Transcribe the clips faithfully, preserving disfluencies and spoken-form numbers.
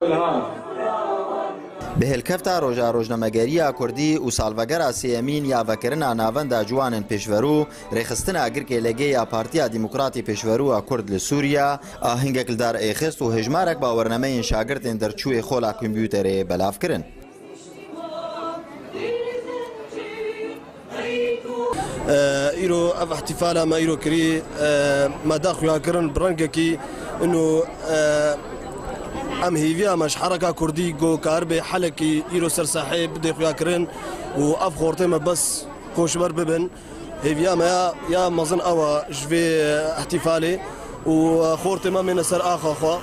Bi hilkefta Roja Rojnamegeriya Kurdî û salvegera sêyemîn ya vekirina Navenda Ciwanên Pêşverû, rêxistina Girkê Legê ya Partiya Demokratî Pêşverû a Kurd li Sûriye, ahingek li dar êxist û hejmarek bawernameyên şagirtên derçûyê xola kompûterê belav kirin. Îro ev îhtîfala me îro kirî, me da xuya kirin bi rengekî ino, em hêviya me ji hereka kurdî ku karibê helekî îro ser sahê bidê xuya kirin û ev xortê me bes koşber bibin. Hêviya me ya, ya mezin ew e ji vê îhtîfalê û xortê me mêne ser axa xwe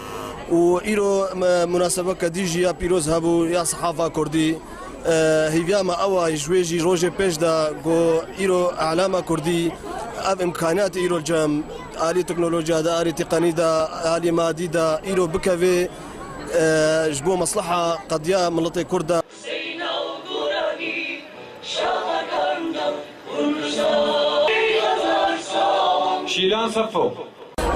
û îro me munasebeke dî jî ya pîroz hebû ya sihafa kurdî. Hêviya me ew e ji wê jî rojê pêş de ku îro alema kurdî ev imkaniyatê îro cem alî teknolojiya de, alî teqenî de, alî madî de îro bikevê, ji bo mesleha qediya miletê kurd de. Şîlan Sefo.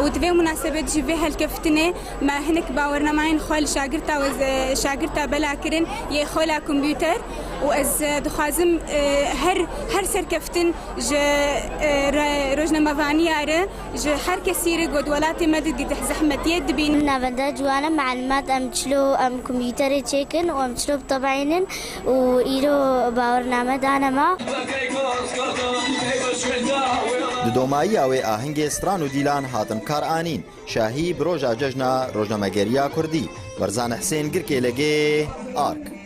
Û di vê munasebet jî vê helkeftinê me hinek bawernamayên xwe li şagirta we, şagirta bela kirin yê xola kompûter û ez, e, dixwazim, e, her, her serkeftin ji, e, re-, rojnamevaniya re, ji her kesî re ku di welatê me de dî zehmetiyê dibînin. Navenda Ciwana Meelimat, em çilo em kompûterê çêkin û em çilo bitebînin û îro bawername dane me. Di domayiya wê ahingê stran û dîlan hatin kar anîn. Şahî bi roja cejna rojnamegeriya kurdî. Werzan Husên, Girkê Legê, Ark.